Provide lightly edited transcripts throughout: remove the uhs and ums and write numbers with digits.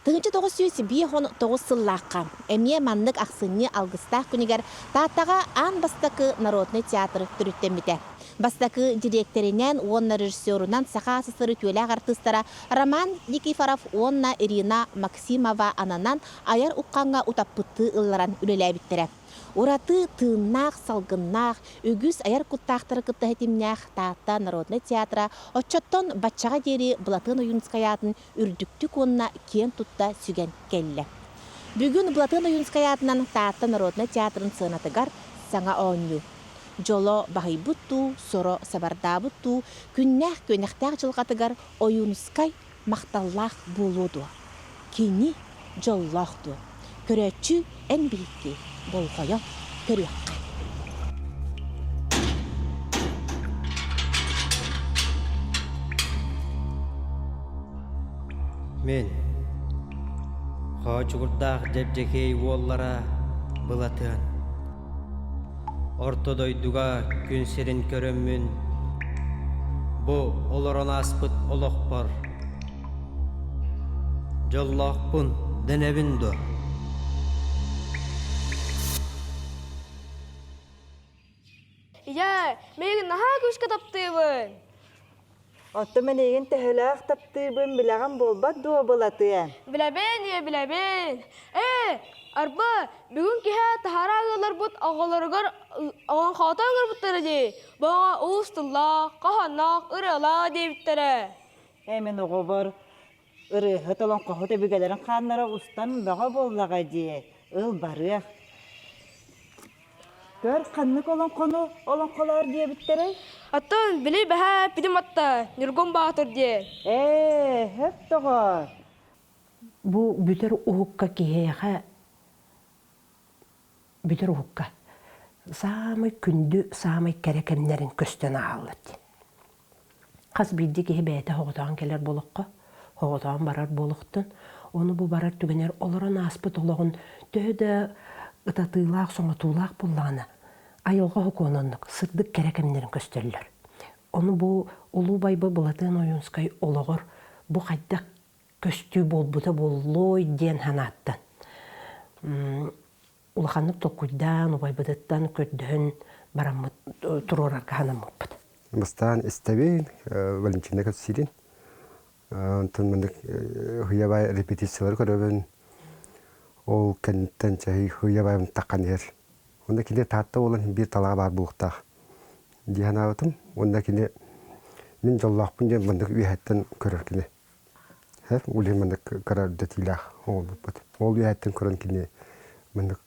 1959 сыллаахха эмиэ маннык ахсынньы алгыстаах күнүгэр Тааттаҕа аан бастакы народнай театр төрүттэммитэ. Бастакы дириэктэринэн уонна режиссерунан Саха СССР үтүөлээх артыыстара Роман Никифоров уонна Ирина Максимова ананан айар уххаҥҥа утаппыттыы ылларан үлэлээбиттэрэ. Ураты тыыннаах, салгыннаах, үгүс айар куттаахтары кытта ситимнээх Таатта народнай театра оччоттон баччаҕа диэри Былатыан Ойуунускай аатын үрдүктүк уонна киэн тутта сүгэн кэллэ. Бүгүн Былатыан Ойуунускай аатынан Таатта народнай театрын сыанатыгар саҥа оонньуу. Дьоло баһыйбыт дуу, соро сабардаабыт дуу, күннээх күөнэхтээх дьылҕатыгар Ойуунускай махталлаах буолуо дуо? Кини дьоллоох дуо? Көрөөччү эн биһикки болҕойон көрүөххэ. Мин Хоочугурдаах Дьэбдьэкиэй уоллара Былатыан Орто дойдуга күн сирин көрөммүн, бу олорон ааспыт олохпор дьоллоохпун дэнэбин дуо? Ийээ, миигин наһаа күүскэ таптыыбын. Оттон мин эйигин төһөлөөх таптыырбын билэҕин буолбат дуо, Былатыан? Билэбин, ийэ, билэбин. Ээ, арба, бүгүн киһи таһара ыалларбыт оҕолоругар оҥхоото ыҥырбыттара дии. Баҕа уус тыллаах, хоһоонноох, ырыалаах диэбиттэрэ. Ээ, мин оҕобор ырыаһыт олоҥхоһут өбүгэлэрин хааннара устан бөҕө буоллаҕа дии. Ыл барыах. Көр, ханнык олоҥхону олоҥхолоор диэбиттэрэй? Оттон били бэһээ пидим атта Ньургун Баатыр диэн. Ээ, хөп доҕоор. Бу бүтэр уһукка киһиэхэ бүтэр уһукка саамай күндү, саамай кэрэ кэмнэрин көстөн ааһаллар диэн. Хас биирдии киһи бэйэтэ оҕотоон кэлэр болоххо, оҕотоон барар буолуохтун, ону бу барар түгэнэр олорон ааспыт олоҕун төһө да ытатыылаах, соҥотуулаах буоллаҕына, айылҕа сокуона оннук сырдык кэрэ кэмнэрин көстөллөр. Ону бу Улуу Байба Былатыан Ойуунскай олоҕор бу хайдах көстүү буолбута буоллуой диэн санааттан улаханнык толкуйдаан, убайбытыттан көрдөһөн бараммыт туруорарга санаммыппыт. Бастаан истэбин, Валентина кэпсиирин. Онтон маннык хыйабай репетициялары көрөбүн. Ол кэнниттэн чэһи хыйабайым таххан иһэр. Онно кини Таатта буолан биир талаҕа баар буолуохтаах дии санаабытым. Уонна кини мин дьоллоохпун диэн маннык үөһэттэн көрөр кини. Ол иһин маннык кыра үрдэтиилээх оҥорбуппут. Ол үөһэттэн көрөн кини маннык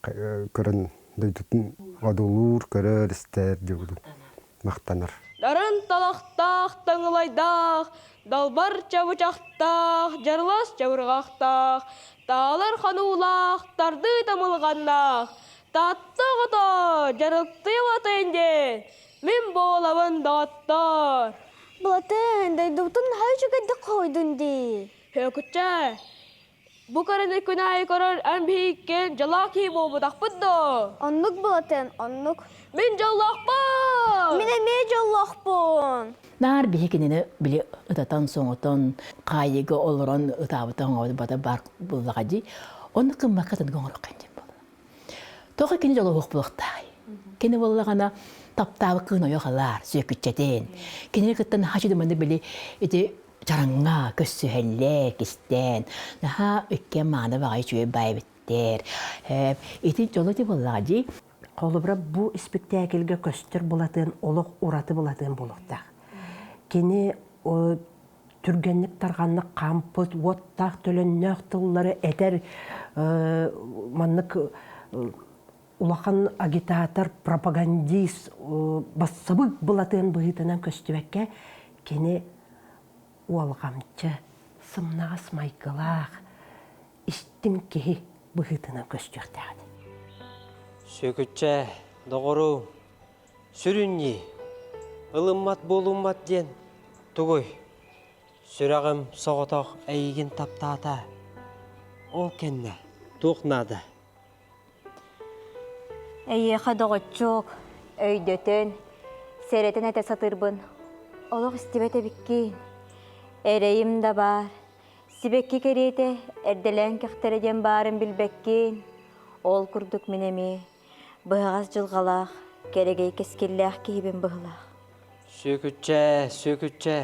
көрөн дойдутун одуулуур, көрөр, истэр диэбитин махтанар. Дарын талахтаах, таҥылайдаах, далбар чабычахтаах, дьарылас чабырҕахтаах, таалар хануулаах, тардыы тамылҕаннаах, Таатта оҕото дьарыктыы батыйын диэн мин буолабын доҕоттоор. Былатын, дойдубутун наһаа үчүгэйдик хоһуйдун дии. Һөөкүччэ, бу көрөнөр күн аайы көрөр эн биһиккин дьолоох киһи буолбутахпыт дуо? Оннук Былатын, оннук. Мин дьоллоохпун! Мин эмиэ дьоллоохпун! Наар биһи кинини били ытатан-соҥотон, хаайыыга олорон ытаабыта оҥообута баар буоллаҕа дии. Онно кыммакка тыгын оҥоруохха диэн буолла. Тоҕо кини дьолоһуох буолуохтааҕый? Кини буоллаҕына таптаабыт кыын ойох ылаар, сүөкүччэтин. Кинини кытта наһаа чудуманы били ити чараҥҥа көрсүһэллэр, кистээн. Наһаа иккиэн мааны баҕайы үчүгэй баай эбиттэр. Ити дьоло ити буоллаҕа дии. Холобура, бу испиктээкилгэ көстөр Былатыан олох ураты Былатыан буолуохтаах. Кини түргэнник тарҕаннык хаампыт, уоттаах төлөннөөх тыллары этэр маннык улахан агитатор, пропагандист, бассабык Былатыан быһыытынан көстүбэккэ, кини уолҕамчы, сымнаҕас майгылаах, истиҥ киһи быһыытынан көстүөхтээх этэ. Сүөкүччэ, доҕору, сүрүнньүү, ылыммат буолуммат диэн тугуй? Сүрэҕим соҕотох эйигин таптаата. Ол кэннэ туох наада? Эйиэхэ доҕоччуок, өйдөтөн, сэрэтэн этэ сатыырбын олох истибэт эбиккин. Эрэйим да баар, Сибэкки кэриэтэ эрдэлээн кэхтэрэ диэн баарын билбэккин, ол курдук мин эмиэ быһаҕас дьылҕалаах, кэрэгэй кэскиллээх киһибин быһылаах. Сүөкүччэ, сүөкүччэ,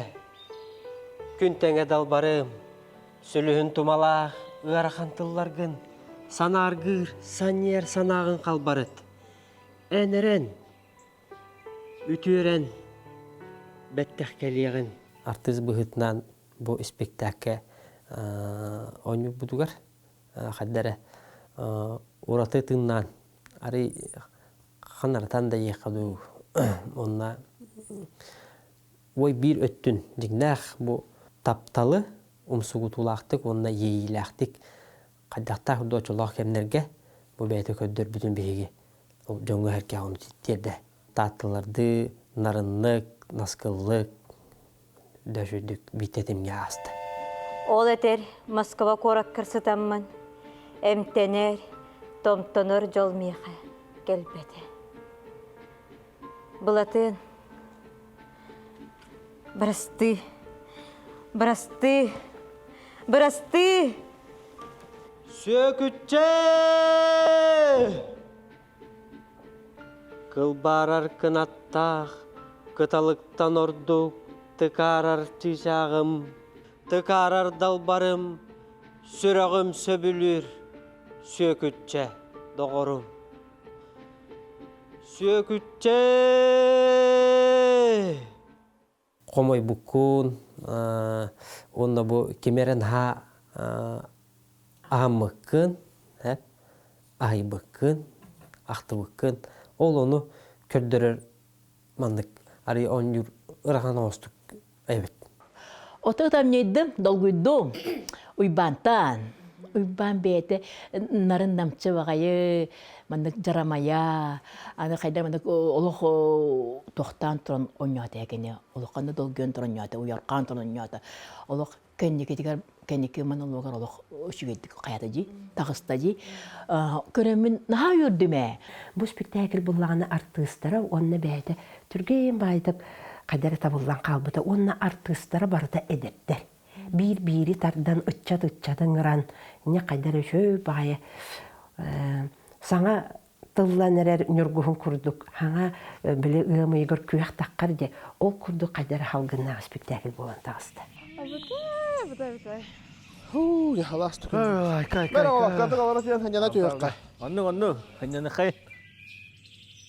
күн тэҥэ далбарым, сүлүһүн тумалаах ыарахан тылларгын санааргыыр, санньыар санааҕын халбарыт. Эн эрэн, үтүөрэн, бэттэх кэлиэҕин. Артыыс быһыытынан бу испиктээккэ оонньуурбутугар хайда эрэ ураты тыыннаан арый ханаратан да иэххэ дуу уонна ой биир өттүн дьиҥнээх бу тапталы умсугутуулаахтык уонна иэйиилээхтик хайдахтаах да очолоох кэмнэргэ бу бэйэтэ көрдөрбүтүн биһиги дьоҥҥо эркээх ону тиэрдэ таатталардыы нарыннык наскыллык дөшүйдүк биитэтимҥэ ааста. Ол этэр Москва куораккар сытаммын эмтэнэр, томтонор дьол миэхэ кэлбэтэ. Былатын, бырастыы, бырастыы, бырастыы! Сүөкүччэ! Кылбаарар кынаттаах, кыталыктан ордук тыкаарар чыычааҕым, тыкаарар далбарым, сүрэҕим сөбүлүүр Сүөкүччэ доҕорум. Сүөкүччэ! Хомойбуккун уонна бу ким эрэ наһаа аһаммыккын, аһыйбыккын, ахтыбыккын ол ону көрдөрөр маннык арый оонньуур ырахан оҥостук эбит. Ото ытамньыйдым, долгуйдум. Уйбаантан. Уйбаан бэйэтэ нарын намчы баҕайы, маннык дьарамайа, аны хайда маннык олох тохтоон туран оонньоото кини. Олоххонно долгуйан туран оонньоото, уйархаан туран оонньоото. Олох кэнникитигэр кэнники монологар олох үчүгэйдик хайата дии, таҕыста дии. Көрөммүн наһаа үөрдүм ээ. Бу спектакль буллаҕына артыыстара уонна бэйэтэ түргэн баайдык хайда эрэ табыллан хаалбыта уонна артыыстара барыта эдэрдэр. Биир-биири тардан ыччат-ыччат ыҥыран, инньэ хайда эрэ үчүгэй баҕайы саҥа тыллан эрэр ньургуһун курдук хаҥа били ыам ыйыгар күөх таххар дии ол курдук хайда эрэ халгыннаах спектакль буолан таҕыста. Хуу, яхалаас түкүн. Бэр оҕолоккотук олоро сиэн ханньана түһүөххэ. Оннук, оннук, ханньаныхай.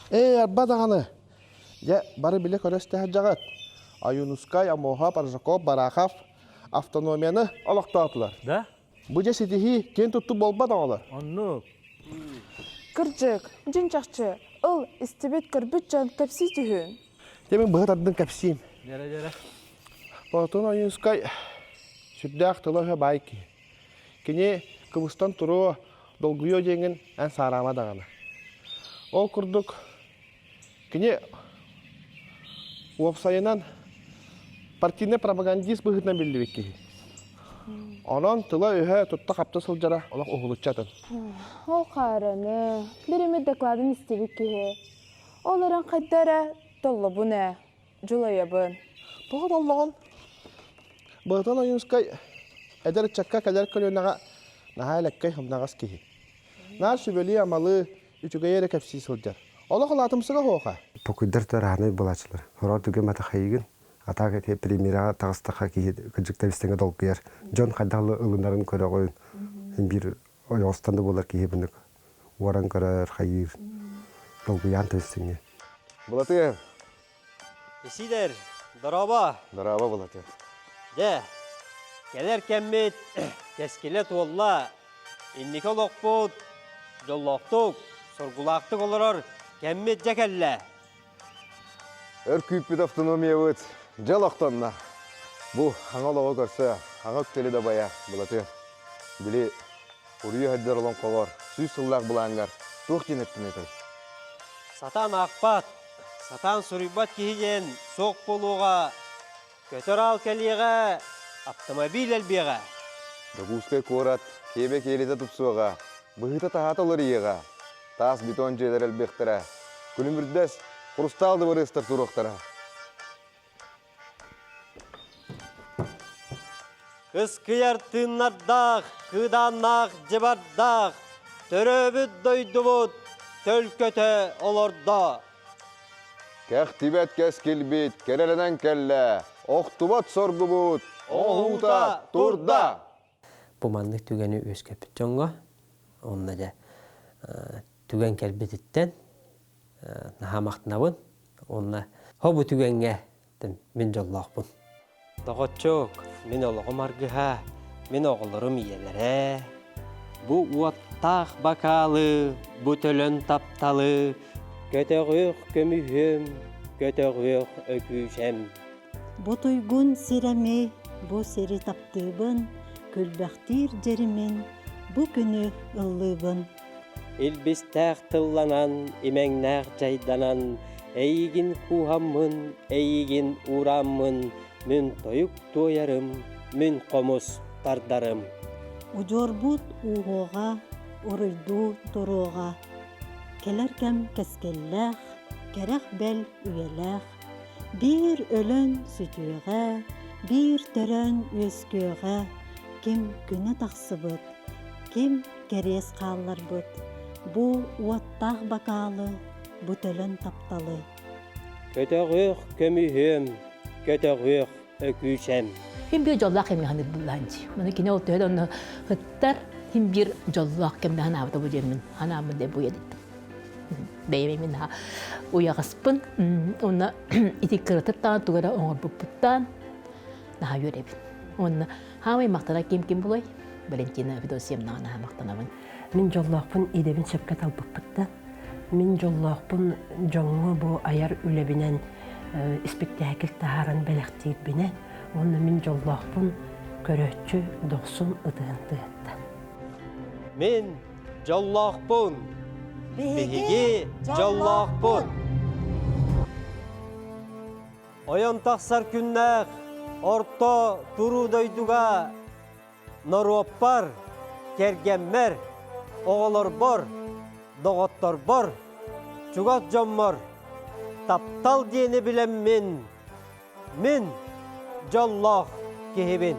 Ээ, арба даҕаны. Дьэ, бары билэ көрө-истэ сылдьаҕыт. Ойуунускай, Омоһо, Паржаков, Барахов автономияны олохтоотулар. Да? Бу дьэ ситиһии киэн туттуу буолбат оҕолор. Оннук. Кырдьык, дьиҥ чахчы, ыл, истибит, көрбүт дьон кэпсии түһүн. Дьэ мин быһа тардын кэпсиим. Дьэрэ дьэрэ. Платон Ойуунускай сүрдээх тыла-өһө баай киһи. Кини кыбыстан туруо, долгуйуо диэҥин эн саараама даҕаны. Ол курдук кини уопсайынан партийнай пропагандист быһыытынан биллибит киһи. Онон тыла-өһө тутта-хапта сылдьара олох уһулуччу атын. Ол хаараны, биримит докладын истибит киһи. Ол эрэн хайда эрэ толлобун ээ, дьулайабын. Тоҕо толлоҕун? Быһытын Ойуунскай эдэр ыччакка кэлэр көлүөнэҕэ наһаа элэккэй сымнаҕас киһи. Наар сүбэлии-амалыы, үчүгэйи эрэ кэпсии сылдьар. Олох улаатымсыга суоха. Покуйдар тыараһанай буолааччылар. Хороо түгэн матахайыгын, атаак эти премьераҕа таҕыстахха киһи кырдьык тэбистэҥэ долгуйар. Дьон хайдах ылынарын көрөҕүн. Биир ойоҕостон да буолар киһи бынык уоран көрөр, хайыыр, долгуйаан тэбистэҥэ. Былатыан. Исидэр, дорообо. Дорообо, Былатыан. Дьэ, кэлэр кэммит кэскилэ туолла. Инники олохпут дьоллоохтук, соргулаахтык олорор кэммит дьэ кэллэ. Өр күүппүт автономиябыт дьэ олохтонно. Бу хаҥа олоҕу көрсө, хаҥа үктэли дабайа Былатыан. Били уруйу өһөрдөр олоҥхоҕор сүүс сыллаах былааҥҥар туох диэн эттин этэй? Сатаан аахпат, сатаан суруйбат киһи диэн суох буолуоҕа Көтөр аал кэлиэҕэ, автомобиль элбиэҕэ. Дьокуускай куорат киэбэ киэлитэ тупсуоҕа, быһыыта-таһаата уларыйыаҕа, таас бетон дьиэлэр элбиэхтэрэ, күлүмүрдэс, хурустаал дыбарыастар туруохтара. Кыскыйар тыыннардаах, кыыдааннаах дьыбардаах, төрөөбүт дойдубут төлкөтө олордо. Кэхтибэт кэскилбит кэрэлэнэн кэллэ, охтубат соргубут оһуута турда! Бу маннык түгэни үөскэппит дьоҥҥо уонна дьэ түгэн кэлбититтэн наһаа махтанабын уонна хо бу түгэҥҥэ мин дьоллоохпун. Доҕоччуок, мин олоҕум аргыһа, мин оҕолорум ийэлэрэ. Бу уоттаах бакаалы, бу төлөн тапталы, көтөҕүөх көмүһүм, көтөҕүөх өкүүчэм. Бу туйгун сирэми, бу сири таптыыбын, күлбэхтиир дьэримин, бу күнү ыллыыбын. Илбистээх тылланан, имэҥнээх дьайданан, эйигин кууһаммын, эйигин уурааммын, мин тойук туойарым, мин хомус тардарым. Удьуорбут ууһуоҕа, уруйдуу туруоҕа, кэлэр кэм кэскиллээх, кэрэх бэл үйэлээх, Биир өлөн сүтүөҕэ, биир төрөөн үөскүөҕэ, ким күнэ тахсыбыт, ким кэриэс хаалларбыт, бу уоттаах бакаалы, бу төлөн тапталы. Көтөҕүөх көмүһүөм, көтөҕүөх өкүүчэм. Хим биир дьоллоох кэмҥэ ханнык буллаан дии. Маны кини ол төһө да онно ыттар, хим биир дьоллоох кэмҥэ ханаабыта бу диэммин, ханааммын деп буйа диттим. Бэйэм мин уйаҕаспын уонна ити кыратыттаан тугу эрэ оҥорбуппуттан наһаа үөрэбин. Уонна хаамай махтана ким-ким булай? Валентина Федосьевнаҕа наһаа махтанабын. Мин дьоллоохпун идэбин сөпкө талбыппыттан. Мин дьоллоохпун дьоҥҥо бу айар үлэбинэн испиктээкил таһааран бэлэхтиирбинэн уонна мин дьоллоохпун көрөөччү дохсун ытыһын тыаһыттан. Мин Дьоллоохпун! Биһиги дьоллоохпут! Ойон тахсар күннээх орто туруу дойдуга норуоппар, кэргэммэр, оҕолорбор, доҕотторбор, чугас дьоммор таптал диэни билэммин, мин дьоллоох киһибин.